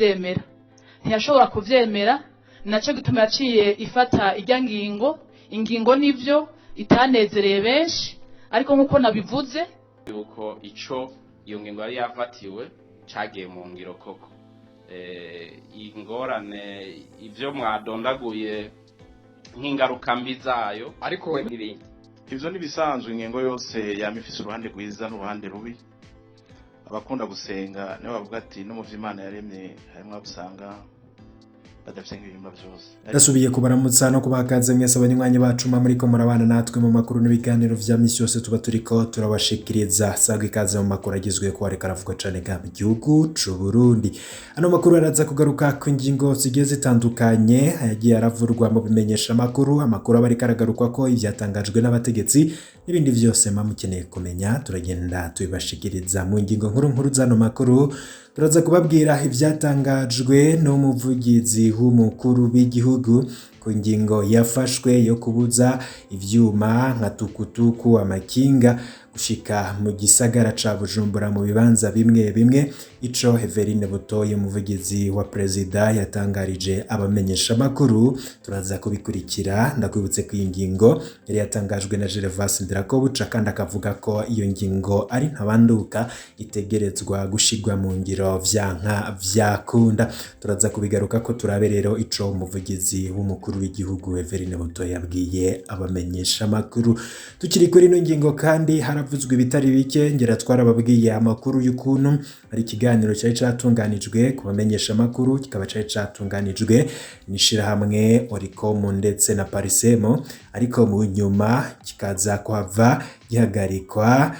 kuvyemera, ntiyashobora kuvyemera. Naco gituma yaciye ifata irya ngingo. Ingingo nivyo itanezereye benshi, ariko nk'uko nabivuze yuko ico iyo ngingo yari yafatiwe cagiye mu ngiro koko. Ingorane ivyo mwadondaguye nk'ingaruka mbi zayo ariko we n'ibindi. Ivyo n'ibisanzwe, ingingo yose yama ifise uruhande rwiza n'uruhande rubi. Abakunda gusenga nibo bavuga ati no mu vyo Imana yaremye harimwo abo usanga badafise nk'ibihimba vyose. Ndasubiye kubaramutsa no kubaha ikaze mwese abanywanyi bacu mwa muriko murabana natwe mu makuru n'ibiganiro vya misi yose tuba turiko turabashikiriza. Sagwa ikaze mu makuru agizwe ko ariko aravugwa cane ga mu gihugu c'u Burundi. Ano makuru araza kugaruka ku ngingo zigiye zitandukanye ayagiye aravurwa mu bimenyesha amakuru, amakuru aba ariko aragarukwa ko ivyatangajwe n'abategetsi n'ibindi vyose mba mukeneye kumenya, turagenda tubibashikiriza mu ngingo nkuru nkuru z'ano makuru. Turaza kubabwira ivyatangajwe n'umuvugizi w'umukuru w'igihugu ku ngingo yafashwe yo kubuza ivyuma nka tukutuku, amakinga gushika mu gisagara ca Bujumbura mu bibanza bimwe bimwe. Ico Everine Butoyi, umuvugizi wa perezida, yatangarije abamenyesha makuru, turaza kubikurikira. Ndakwibutse ko iyi ngingo yari yatangajwe na Gervas Ndirakobuca, kandi akavuga ko iyo ngingo ari ntabanduka, itegerezwa gushigwa mu ngiro vyanka vyakunda. Turaza kubigaruka ko turabe rero ico umuvugizi w'umukuru w'igihugu Everine Butoyi yabwiye abamenyesha makuru. Tukiri kuri ino ngingo kandi haravuzwe ibitari bike, ngera twarababwiye amakuru y'ukuntu hari ikiganiro cyari catunganijwe ku bamenyesha makuru, kikaba cari catunganijwe n'ishirahamwe Oricom ndetse na Parisemo, ariko mu nyuma kikaza kuhava gihagarikwa.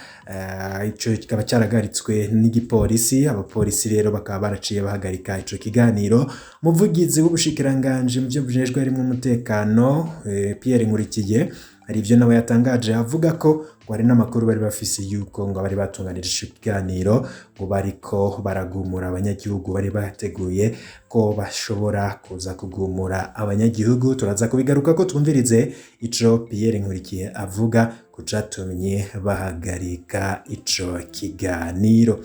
Ico kikaba carahagaritswe n'igipolisi. Abapolisi rero bakaba baraciye bahagarika ico kiganiro. Umuvugizi w'ubushikiranganji mu vyo bujejwe harimwo umutekano, Pierre Nkurikiye, hari ivyo nawe yatangaje avuga ko ngo hari n'amakuru bari bafise yuko ngo bari batunganije ico kiganiro ngo bariko baragumura abanyagihugu, bari bateguye ko bashobora kuza kugumura abanyagihugu. Turaza kubigaruka ko twumvirize ico Pierre Nkurikiye avuga ku catumye bahagarika ico kiganiro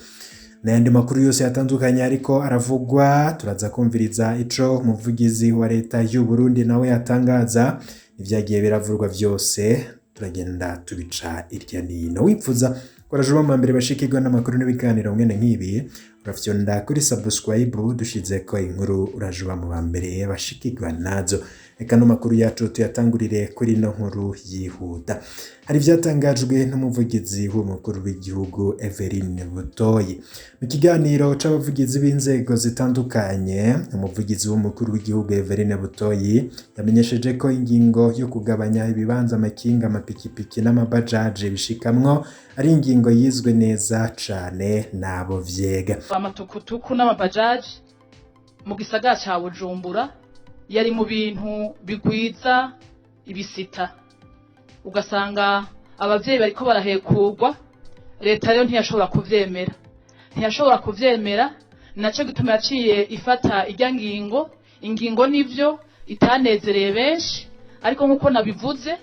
n'ayandi makuru yose yatandukanye ariko aravugwa. Turaza kumviriza ico umuvugizi wa leta y'u Burundi nawe yatangaza. Ivyagiye biravurwa vyose turagenda tubica irya nino. Wipfuza koraje uba mbere bashikirwa n'amakuru n'ibiganiro mwene nk'ibi, urafyonda kuri subscribe, dushizeko inkuru uraje uba mu ba mbere bashikirwa nazo. Reka no makuru yacu tuyatangurire kuri ino nkuru yihuta. Hari ivyatangajwe n'umuvugizi w'umukuru w'igihugu Everine Butoyi mu kiganiro c'abavugizi b'inzego zitandukanye. Umuvugizi w'umukuru w'igihugu Everine Butoyi yamenyesheje ko ingingo yo kugabanya ibibanza amakinga, amapikipiki n'amabajaje bishikamwo ari ingingo yizwe neza cane n'abo vyega. Amatukutuku n'amabajaji mu gisagara ca Bujumbura yari mu bintu bigwiza ibisita, ugasanga abavyeyi bariko barahekurwa. Leta rero ntiyashobora kuvyemera, ntiyashobora kuvyemera. Naco gituma yaciye ifata irya ngingo. Ingingo nivyo itanezereye benshi, ariko nk'uko nabivuze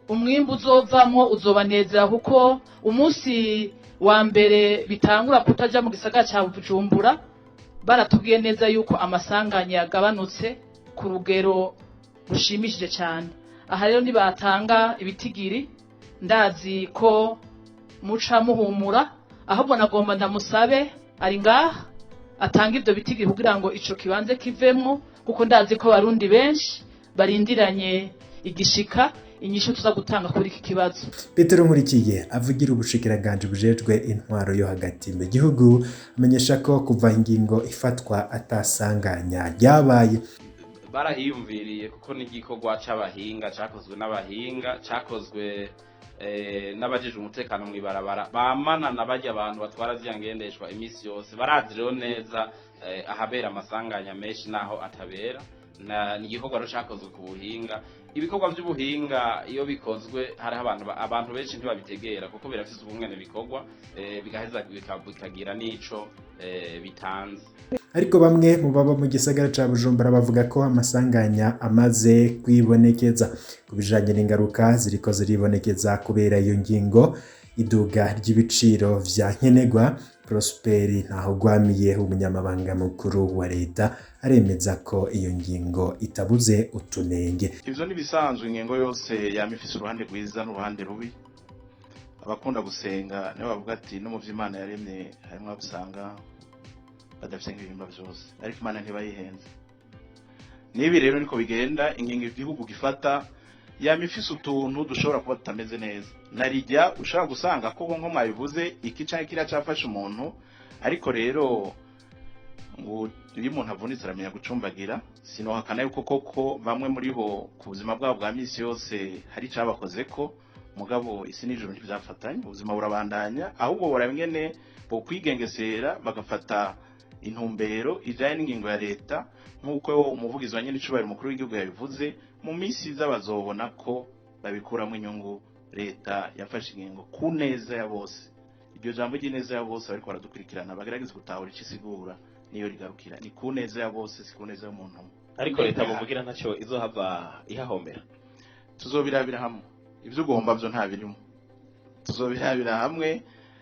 umwimbu uzovamwo uzobanezera, kuko umunsi wa mbere bitangura kutaja mu gisagara ca Bujumbura baratubwiye neza yuko amasanganya yagabanutse ku rugero rushimishije cyane. Aha rero nibatanga ibitigiri ndazi ko muca muhumura, ahubwo nagomba ndamusabe ari ngaha atanga ivyo bitigiri kugira ngo ico kibanze kivemwo, kuko ndazi ko abarundi benshi barindiranye igishika inyishu tuza gutanga kuri iki kibazo. Petero Nkurikiye avugira ubushikiranganji bujejwe intwaro yo hagati mu gihugu amenyesha ko kuva ingingo ifatwa atasanganya ryabaye. Barahiyumviriye kuko n'igikorwa c'abahinga cakozwe n'abahinga, cakozwe n'abajejwe umutekano mw'ibarabara bamana na barya abantu batwara ziriya ngendeshwa iminsi yose. Barazi rero neza ahabera amasanganya menshi n'aho atabera. Ni igikorwa rero cakozwe ku buhinga. Ibikorwa vy'ubuhinga iyo bikozwe hariho abantu benshi ntibabitegera, kuko birafise ubungene bikorwa, bigaheza bikagira n'ico bitanze. Ariko bamwe mu baba mu gisagara ca Bujumbura bavuga ko amasanganya amaze kwibonekeza. Ku bijanye n'ingaruka ziriko ziribonekeza kubera iyo ngingo iduga ry'ibiciro vya nkenerwa. Prosper Ntahogwamiye, umunyamabanga mukuru wa leta, aremeza ko iyo ngingo itabuze utunenge. Ivyo n'ibisanzwe, ingingo yose yama ifise uruhande rwiza n'uruhande rubi. Abakunda gusenga nibo bavuga ati no mu vyo Imana yaremye harimwo abo usanga badafise nk'ibihimba vyose, ariko Imana ntibayihenze. N'ibi rero niko bigenda, ingingo igihugu gifata yama ifise utuntu dushobora kuba tutameze neza. Narijya ushobora gusanga ko nko mwabivuze iki canke kiriya cafashe umuntu, ariko rero ngo iyo umuntu avunitse aramenya gucumbagira. Sinohakana yuko koko bamwe muri bo ku buzima bwabo bwa misi yose hari icabakozeko, mugabo isi n'ijuru ntivyafatanye, ubuzima burabandanya. Ahubwo boraba ingene bokwigengesera, bagafata intumbero ijanye n'ingingo ya leta, nk'uko umuvugizi wa nyenicubahiro umukuru w'igihugu yabivuze. Mu minsi iza bazobona ko babikuramwo inyungu. Leta yafashe ingingo ku neza ya bose. Iryo jambo ry'ineza ya bose, bariko baradukurikirana bagerageza gutahura ico isigura niyo rigarukira. Ni ku neza ya bose, si ku neza y'umuntu umwe. Ariko leta muvugira ntacyo izohava ihahombera? Tuzobirabira hamwe. Ibyo guhomba byo nta birimo, tuzobirabira hamwe,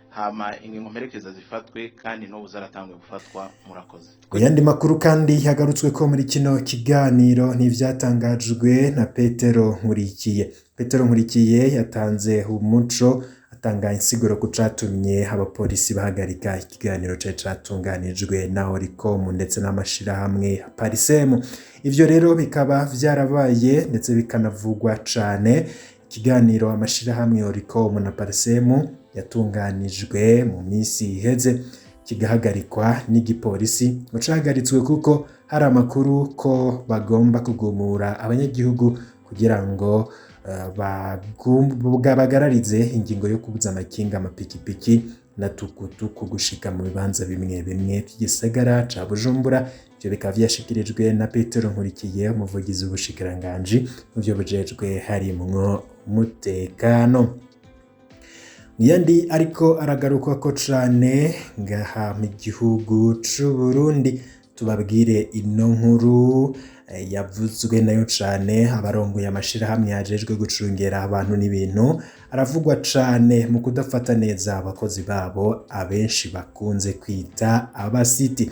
hama ingingo mperekeza zifatwe, kandi n'ubu zaratanguye gufatwa. Murakoze. Ku yandi makuru kandi yagarutswe ko muri kino kiganiro ntivyatangajwe na Petero Nkurikiye. Petero Nkurikiye yatanze umuco, atanga insiguro ku catumye abapolisi bahagarika ikiganiro cari catunganijwe na Oricom ndetse n'amashirahamwe Parisemu. Ivyo rero bikaba vyarabaye ndetse bikanavugwa cane. Ikiganiro amashirahamwe Oricom na Parisemu yatunganijwe mu minsi iheze kigahagarikwa n'igipolisi, ngo cahagaritswe kuko hari amakuru ko bagomba kugumura abanyagihugu kugira ngo bagararize ingingo yo kubuza amakinga, amapikipiki na tukutuku gushika mu bibanza bimwe bimwe by'igisagara ca Bujumbura. Ivyo bikaba vyashikirijwe na Petero Nkurikiye, umuvugizi w'ubushikiranganji mu vyo bujejwe harimwo umutekano. Yandi ariko aragarukwa ko cane ngaha mu gihugu c'u Burundi, tubabwire ino nkuru yavuzwe nayo cane. Abarongoye amashirahamwe yajejwe gucungera abantu n'ibintu aravugwa cane mu kudafata neza abakozi babo, abenshi bakunze kwita abasiti.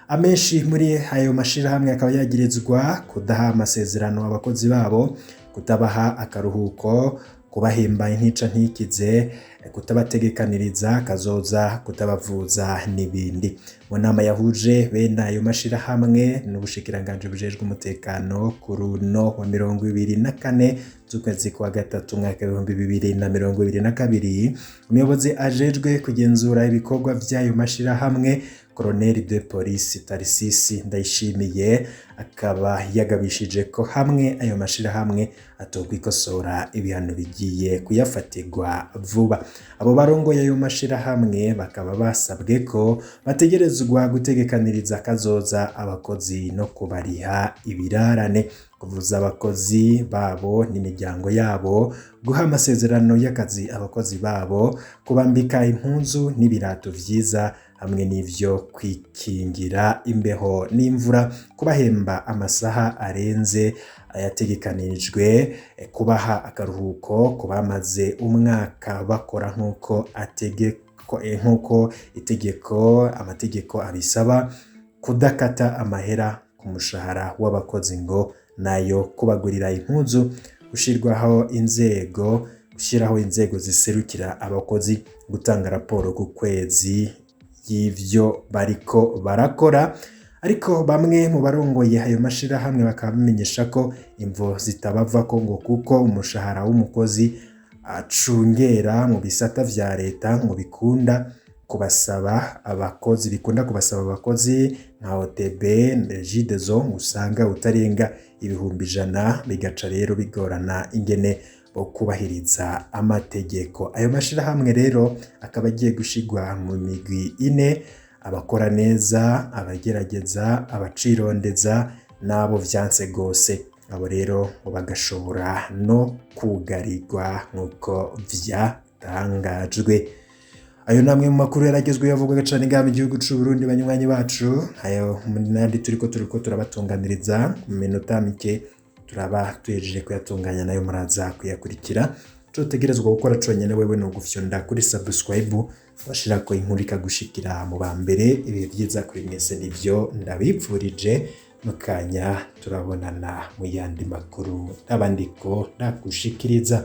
Amenshi muri ayo mashirahamwe akaba yagirizwa kudaha amasezerano abakozi babo, kutabaha akaruhuko, kubahemba intica ntikize, kutabategekaniriza kazoza, kutabavuza n'ibindi. Mu nama yahuje bene ayo mashirahamwe n'ubushikiranganji bujejwe umutekano kuri uno wa 24 z'ukwezi kwa gatatu umwaka 2022, umuyobozi ajejwe kugenzura ibikorwa vy'ayo mashirahamwe, Colonel de Police Tarisisi Ndayishimiye, akaba yagabishije ko hamwe ayo mashirahamwe atokwikosora ibihano bigiye kuyafatirwa vuba. Abo barongoye ayo mashirahamwe bakaba basabwe ko bategerezwa gutegekaniriza kazoza abakozi no kubariha ibirarane, kuvuza abakozi babo n'imiryango yabo, guha amasezerano y'akazi abakozi babo, kubambika impuzu n'ibirato vyiza hamwe n'ivyo kwikingira imbeho n'imvura, kubahemba amasaha arenze ayategekanirijwe, kubaha akaruhuko ku bamaze umwaka bakora nk'uko ategeko nk'uko itegeko amategeko abisaba, kudakata amahera ku mushahara w'abakozi ngo nayo kubagurira impuzu, gushirwaho inzego gushyiraho inzego ziserukira abakozi, gutanga raporo ku kwezi y'ivyo bariko barakora. Ariko bamwe mu barongoye ayo mashirahamwe bakaba bamenyesha ko imvo zitabavako, ngo kuko umushahara w'umukozi acungera mu bisata vya leta ngo bikunda kubasaba abakozi nka OTB, Regideso usanga utarenga 100,000, bigaca rero bigorana ingene bo kubahiriza amategeko. Ayo mashirahamwe rero akaba agiye gushigwa mu migwi ine: abakora neza, abagerageza, abacirondeza n'abo vyanse gose. Abo rero ngo bagashobora no kugarirwa nk'uko vyatangajwe. Ayo namwe mu makuru yaragezweho yavugwaga cane ngaha mu gihugu c'u Burundi. Banywanyi bacu, ayo n'ayandi turiko turabatunganiriza mu minota mike, turaba tuhejeje kuyatunganya, nayo muraza kuyakurikira. Ico utegerezwa gukora conyene wewe ni ugufyonda kuri subscribe, washirako inkuru ikagushikira mu ba mbere. Ibihe vyiza kuri mwese nivyo ndabipfurije. Mukanya turabonana mu yandi makuru n'abandiko ndagushikiriza.